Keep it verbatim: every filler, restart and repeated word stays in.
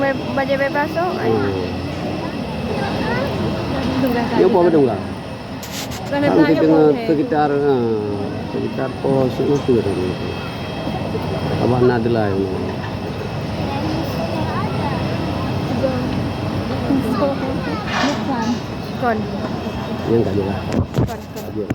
Bajèe bebas tu. Hmm. Tunggang. Nyoe po tunggang. Kan kita tengah sekitar, ha, sekitar pos sepuluh tu tadi. Abah Nadla yang. Kon. Yang tak jelas. Kon, kon.